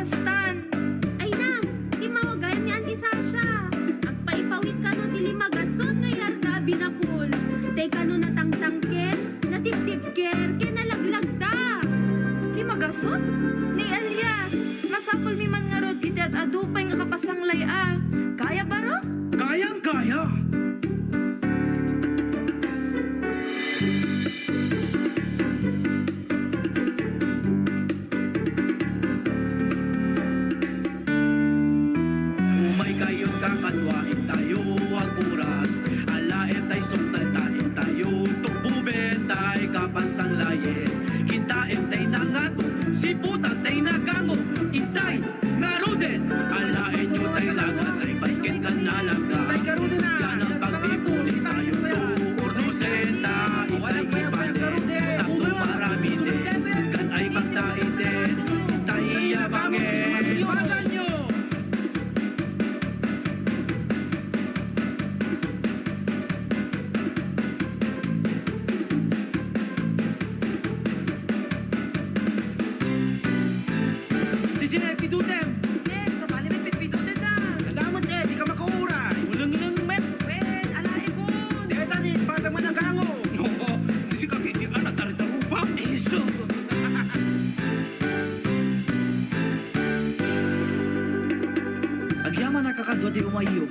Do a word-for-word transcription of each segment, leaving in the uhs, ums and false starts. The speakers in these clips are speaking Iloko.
Stan. Ay na, ti mawagayam ni Auntie Sasha. Agpaipawit kano ti limagasut nga iyarda a binakol. Tay kano natangtangken, natiptipker, ken nalaglagda. Limagasut? Ni Elias, masapulmi man ngarud iti ad-adu pay nga kapasanglay a. Kaya baro? Kayang kaya! Umay kayo kakadua, intayo aguras. Alaen tay sungtal ta intayo tukbuben tay kapasanglayen. Kintaen tay nangato, siputan tay nagango. Intay, ngaruden! Alaenyo tay lagan ay basken ken nalagda. Tay ngaruden a. Yan ang pagtipunin sayo to. Urnusen ta, intay ipanen. Tapno paramiden, ken ay pagtaiten. Intay iyabangen. Pasanyo! Di jay pidutem. Yes, sabali met pidutem na. Salamat eh, di ka makauray. Ulengleng met. Wen, ala ikon. Deta ni, bata man nagango. Oo, di si kami, di anak, tarita rupa. Iso. Agyaman a kakadua ti umayyo.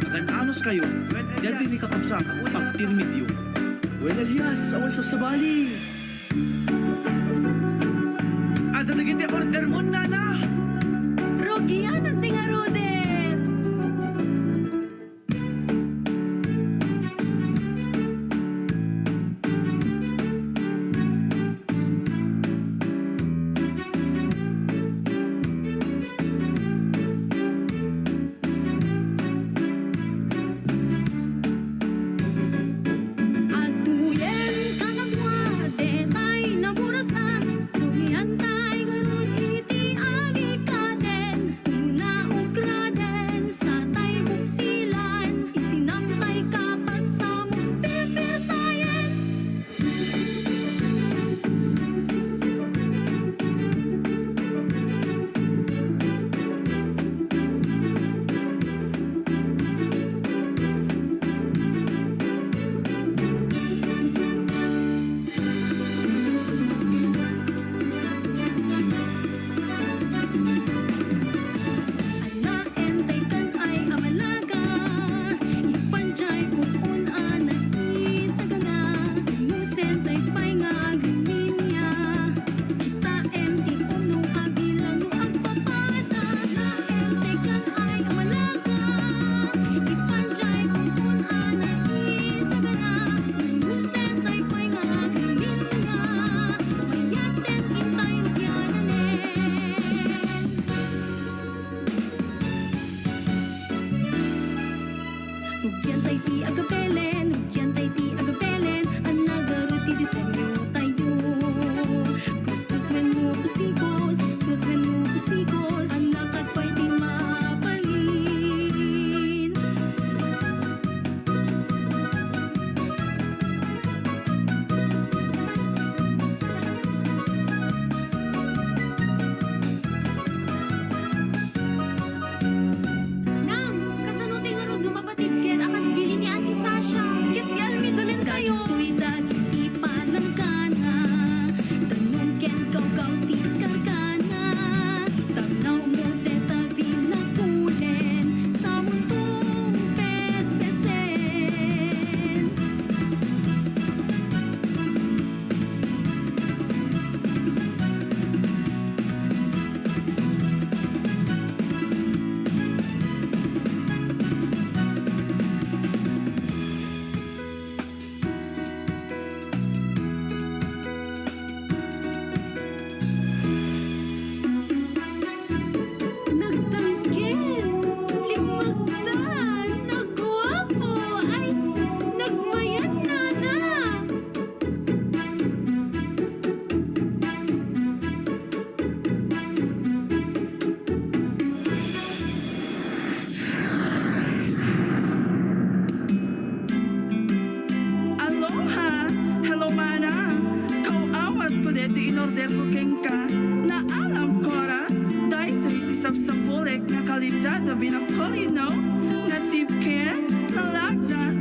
Agan-anos kayo. Wen, Elias. Dagiti ni kakabsat, pagtirmidyo. Wen, Elias, awan sabsabali. Adda dagiti order mo, nana. Rugian ti ngaruden. Atuyen kanakuan detay naburasan, rugiantay garud iti Napulik, nakalidad, a binakol, you know? Natipker, nalagda,